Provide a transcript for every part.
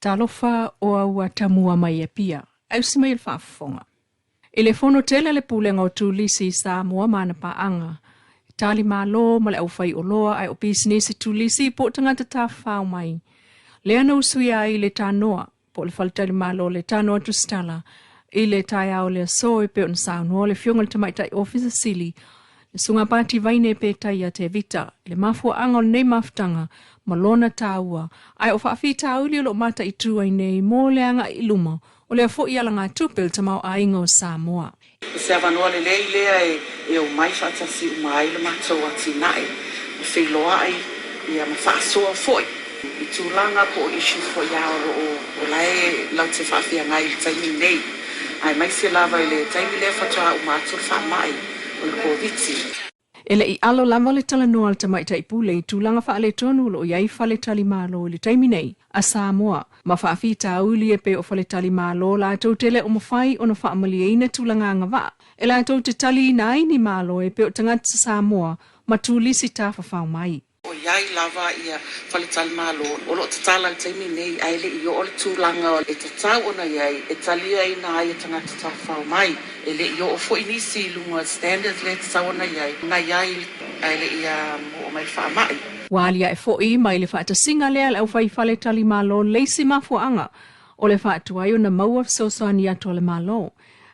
Talofa o au atamua mai Apia, ausi mai le faafofoga. I le fono tele a le Pulega o Turisi i Samoa ma ana paaga, tali malo ma le aufaioloa ae o pisinisi turisi po o tagata tafafao mai, lea na usuia ai le tanoa po o le faletalimalo le Tanoa Tusitala i le taeao o le aso e pei ona saunoa le Afioga i le Tamaitai Ofisa Sili le Susuga Pati Vaine Petaia Tevita i le mafuaaga o lenei mafutaga ma lona taua ae o faafitauli o lo o mataitu ai nei mo le agai i luma o lea foi alagatupe o le tamaoaiga o Samoa. O se avanoa lelei lea e omai faatasi uma ai le matou atinae ma feiloai ia ma faasoa foi i tulaga po o issues foi a o lo o o la e latou te faafeagai i le taimi lenei aemaise lava i le taimi lea faatoa uma atu le faamai o le Koviti. E le i alo lava le talanoa a le Tamaitai Pule i tulaga faaletonu o lo o i ai faletalimalo i le taimi nei a Samoa ma faafitauli e pei o faletalimalo latou te le o mafai ona faamalieina tulaga agavaa e latou te taliina ai ni malo e pei o tagata Samoa ma turisi tafafao mai. O i ai lava ia faletalimalo o lo o tatala i le taimi nei ae le i oo le tulaga e tatau ona i ai e taliaina ai e tagata tafafao mai. E le i oo foi nisi i luga o le standard lea e tatau ona i ai, na i ai ae le i oo mai le faamai. Ua aliae foi mai le faatasiga lea a le aufai faletalimalo le isi mafuaaga o le faatuai ona maua fesoasoani atu a le Malo.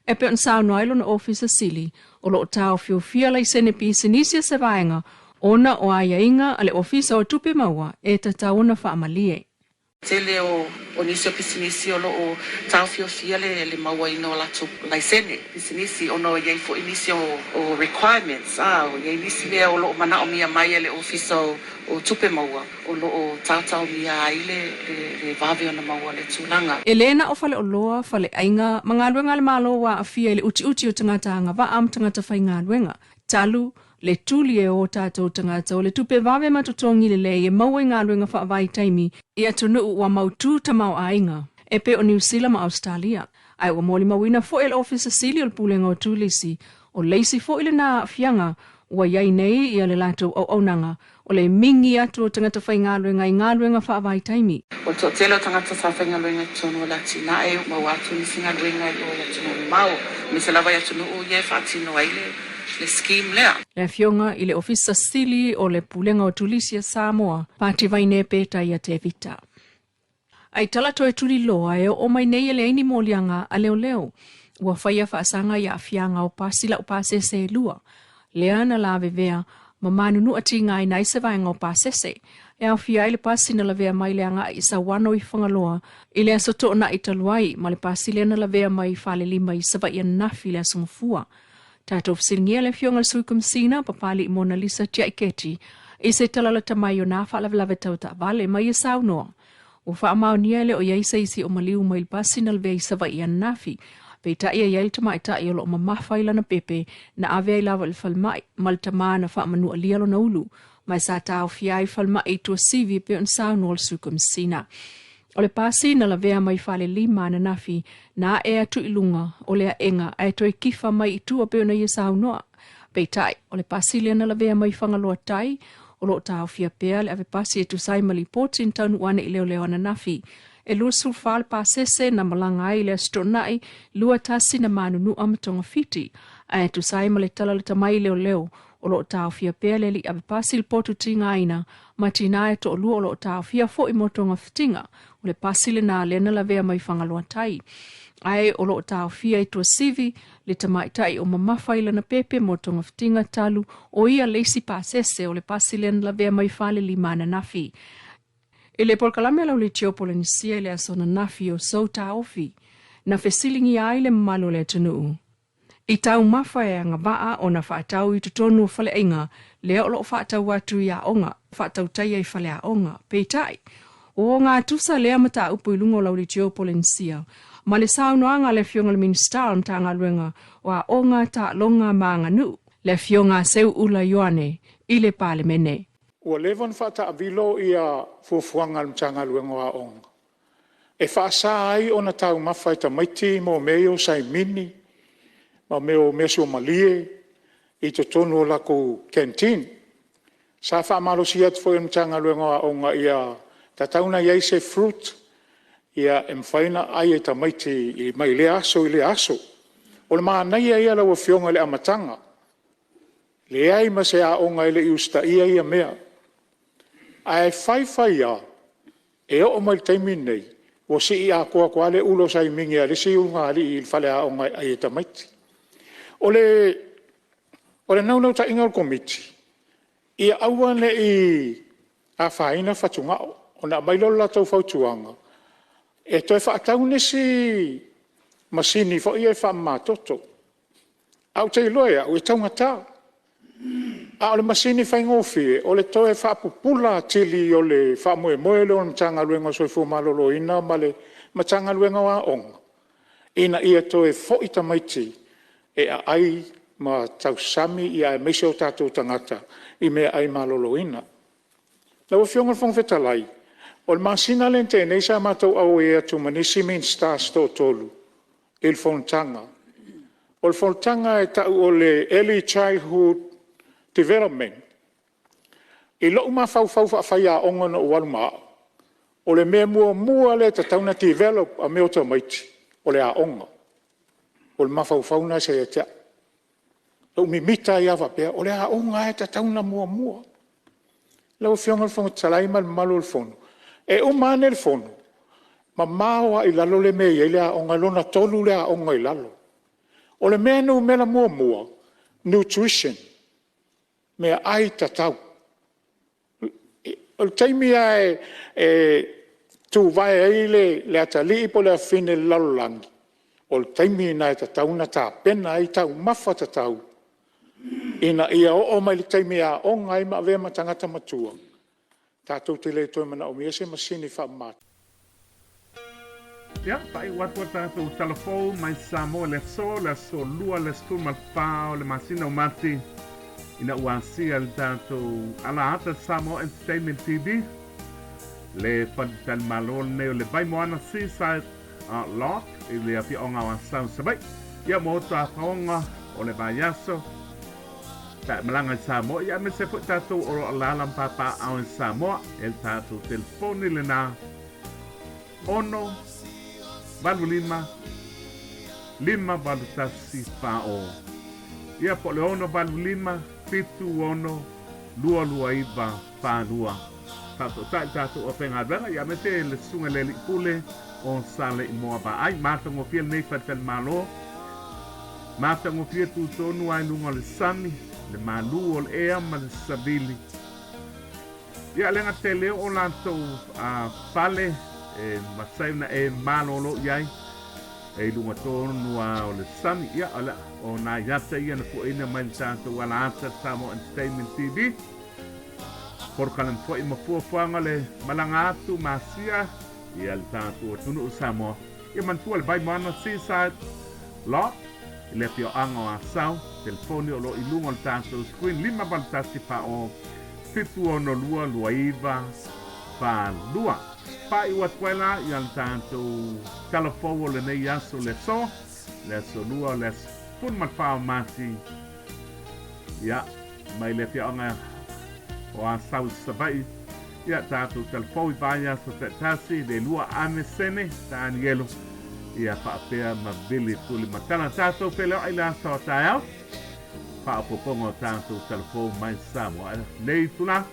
E pei ona saunoa ai lona Ofisa Sili, o lo o taofiofia laisene pisinisi a se vaega ona o aiaiga a le Ofisa o Tupe Maua e tatau ona faamalie. Tele o nisi o pisinisi o lo o taofiofia le mauaina o latou laisene pisinisi ona o i ai foi nisi o requirements, a o i ai nisi mea o lo o manaomia mai e le Ofisa o Tupe Maua o lo o taotaomia ai le vave ona maua le tulaga. E le na o faleoloa, faleaiga ma galuega a le Malo ua aafia i le utiuti o tagata agavaa ma tagata faigaluega, talu Le tuli e ō tātou tagata o le tupe vave ma totogi lelei e maua i galuega faavaitaimi i atunuu ua mautū tamaoaiga e pei o Niu Sila ma Ausetalia. Ae ua molimauina foi e le Ofisa Sili o le Pulega o Turisi, o le isi foi lenā aafiaga ua i ai nei ia le latou auaunaga o le mingi atu o tagata faigaluega i galuega faavaitaimi. O le toatele o tagata sa faigaluega i totonu o le atinae, maua atu nisi galuega i o i atunuu mamao, aemaise lava i atunuu ia e faatino ai le scheme lea. Le Afioga i le Ofisa Sili o le Pulega o Turisi a Samoa, Pati Vaine Petaia Tevita. Ai tala toe tuliloa e oo mai nei e leai ni moliaga a leoleo. Ua faia faasaga i aafiaga o pasi laupasese e lua, lea na lavevea ma manunua tigaina ai se vaega o pasese. E aofia ai le pasi na lavea mai le agai i Sauano i Fagaloa i le aso Toonai talu ai ma le pasi lea na lavea mai i Falelima i Savaii ananafi i le aso Gafua. Tatou fesiligia le Afioga i le Sui Komesina Papali'i Monalisa Tiaiketi i se tala lata mai o nā faalavelave tau taavale ma ia saunoa. Ua faamaonia e le o i ai se isi o maliu mai le pasi na lavea i Savaii ananafi. Peitai e i ai le tamaitai o lo o mamafa i lana pepe na ave ai lava i le falemai ma le tamā na faamanualia lona ulu ma e sa taofia ai falemai i Tuasivi e pei ona saunoa le Sui Komesina. O le pasi na lavea mai Falelima ananafi na ae atu i luga o le aega ae toe kifa mai i tua pei ona ia saunoa. Peitai, o le pasi lea na lavea mai Fagaloa Tai, o lo o taofia pea le ave pasi e tusa ai ma lipoti na taunuu ane i leoleo ananafi. E 24 le pasese na malaga ai i le Aso Toonai, 21 na manunua ma togafiti. Ae tusa ai ma le tala lata mai i leoleo, o lo o taofia pea le alii ave pasi i le potu tigaina ma tinā e toalua o lo o taofia foi mo togafitiga. O le pasi lenā lea na lavea mai Fagaloa Tai. Ae o lo o taofia i Tuasivi le tamaitai o mamafa i lana pepe mo togafitiga talu o ia le isi pasese o le pasi lea na lavea mai Falelima ananafi. I le polokalame a Laulitio Polenisia i le aso ananafi o Sou Taofi, na fesiligia ai le mamalu o le atunuu I taumafa e agavaa ona faatau i totonu o faleaiga lea o lo o faatau atu i aoga, faatautaia i faleaoga. Peitai, ua ogatusa lea mataupu i luga o Laulitio Polenisia ma le saunoaga a le Afioga i le Minisita o le Matagaluega o Aoga, Taaloga ma Aganuu, le Afioga a Seuula Ioane i le Palemene. Ua leva ona faataamilo fuafuaga a le Matagaluega o Aoga e faasa ai ona taumafa e tamaiti mea ia o saimini ma mea o measuamalie i totonu o latou canteen. Sa faamalosia atu foi e le Matagaluega o Aoga e tatau ona i ai se fruit e mafai ona aai e tamaiti mai lea aso i lea aso. O le manaia ia lau Afioga i le amataga, leai ma se aoga e le i usitaia ia mea. Ae fai fai lava, e oo mai le taimi lenei ua sii atoa atu lava le ulu o saimini a le isi ulugalii i le faleaoga e ai e tamaiti. O le naunautaiga o le Komiti, ia aua ne i afaina fatugao. Ona aumai lea o le latou fautuaga, e toe faatau nisi masini foi ia e faamamatoto. Ae ou te iloa e au e taugata. A o le masini faigofie, o le toe faapupula atili o le faamoemoe lea o le Matagaluega o le Soifua Maloloina ma le Matagaluega o Aoga, ina ia toe foi tamaiti e aai ma tausami aemaise o tatou tagata i meaai maloloina. Lau Afioga i le Fofoga Fetalai, o le masina lea na tea nei sa matou auai atu ma nisi Minisita se toatolu i le fonotaga. O le fonotaga e tau o le Early Childhood Development. I lou mafaufau faafaiaoga ina ua ou alu ma au, o le mea muamua lea e tatau ona develop o tamaiti, o le aoga. O le mafaufau lena sa ia te au. Na ou mimita ai lava faapea, o le aoga lava e tatau ona muamua. Lau Afioga i le Fofoga Fetalai ma le mamalu o le Fono, e uma ane le fono, mamao lava i lalo le mea e i ai le aoga, e lona tolu le aoga i lalo. O le mea e numera muamua, nutrition, meaai tatau. O le taimi lava e tuvae ai le atalii po o le afafine i le lalolagi, o le taimi lena e tatau ona tapena ai taumafa tatau ina ia oo mai i le taimi e aoga ai ma avea ma tagata matua, tatou te le toe manaomia se masini faamama. Ia, faaiu atu a tatou tala fou mai Samoa i le aso, le aso Lua le 14 o le masina o Mati, ina ua asia le tatou alaata Samoa Entertainment TV, le faletalimalo lenei o le Vaimoana Seaside Lot i le afioaga o Asau, Savaii. Ia, mo outou afaoga o le vaiaso, pe a e malaga i Samoa, ia aemaise foi tatou o lo o alaala ma papaaao i Samoa, e le tatou telefoni lena, 6, 8, 5, 5, 8, 1, 4, o. Ia, po o le 6, 8, 5, 7, 6, 2, 2, 9, 4, 2. Faatotai le tatou aufaigaluega, ia aemaise le susuga i le Alii Pule o Saleimoa Vaai. Matagofie lenei faletalimalo. Matagofie tutonu lava i luga o le sami, le malu o le ea ma le savili. Ia le gata i lea o latou fale e masai ona e malolo i ai e i luga tonu lava o le sami. Ia, o nai ata ia na pueina mai le tatou ala ata Samoa Entertainment TV. Polokalame foi ma fuafuaga le malaga atu ma Asia ia le tatou atunuu o Samoa. Ia manatua le Vaimoana Seaside Lot i le afioaga o Asau, telefoni o lo o i luga o le tatou screen 581 4 762 29 42. Faaiu atu ai la ia le tatou tala fou o lenei aso le aso, le aso Lua o le aso 14 o Mati. Ia, mai le afioaga o Asau i Savaii, ia tatou talafou i vaiaso taitasi le lua ane sene Tanielu, ia faapea ma Billy Tulimatala. Tatou feleoai le aso a taeao, faaopoopoga o tatou talafou mai Samoa. Nei itula,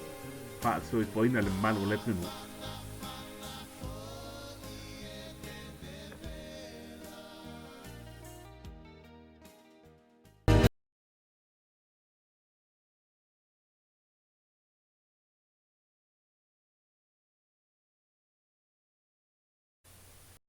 faasoifuaina le malu o le atunuu.